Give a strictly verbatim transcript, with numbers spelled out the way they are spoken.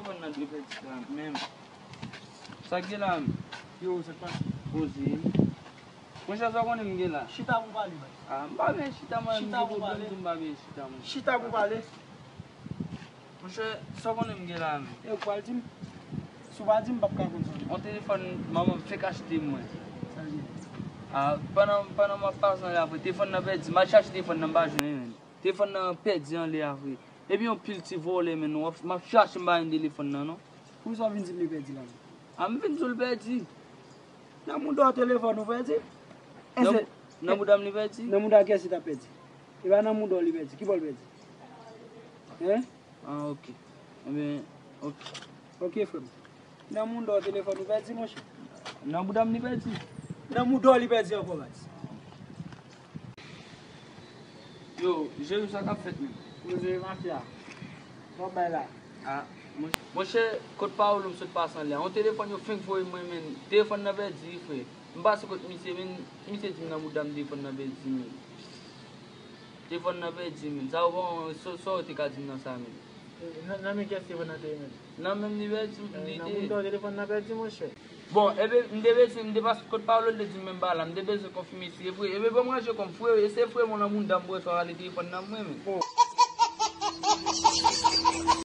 Telefòn nan dwe pèdi la menm. Sa k gen la menm? Yo, sa k pase? Poze. Monchè, sa w konnen m gen la? Chita pou pale, baz. Ah, m pa gen chita, mwen, m gen pwoblèm tou, m pa gen chita, mwen. Chita pou pale. Monchè, sa w konnen m gen la menm? E ou pral di m? Si w pa di m, m p ap ka konn sa w gen. On telefòn manman m fèk achte mwen. Sa l gen? Ah, pandan, pandan m ap pase anlè a vre, telefòn nan pèdi. M al chache telefòn nan, m pa jwenn li menm. Telefòn nan pèdi anlè a vre. Epi yon pil ti vòlè menm, w ap, m ap chache, m pa jwenn telefòn nan non. Poukisa w vin di m li pèdi la menm? Ah, m vin di w l pèdi. Nan mouda w telefòn ou pèdi? Nan, nan mouda m li pèdi? Nan mouda kiyès li t ap pèdi? E pa nan mouda w li pèdi. Ki bò l pèdi? Hein? Ah, ok. Ebyen, ok. Ok, frè m. Nan mouda w telefòn ou pèdi, monchè? Nan mouda m li pèdi. Nan mouda w li pèdi ankò, baz. Yo, Jerry, sa k ap fèt menm? Poze mafya. Sa w bay la? Ah, monchè, monchè, kot Paolo m sot pase anlè a? On telefòn yo fenk voye mwen, menm. Telefòn nan pèdi, wi, frè. M pase kot misye, menm, misye di m nan mouda m telefòn nan pèdi, menm. Telefòn nan pèdi, menm. Sa w bon, sa, sa w te ka di m nan sa, menm? Nan, nan men kiyès telefòn nan te ye menm? Nan men m li pèdi, li te ye. Nan mouda w telefòn nan pèdi, monchè. Bon, ebyen, m te bezwen, m te pase kot Paolo, l te di m menm bagay la, m te bezwen konfime si e vre. Ebyen, ban m ranje kò m, frè, e se frè mwen nan mouda m, bwè, sa w rale telefòn nan mwen, menm.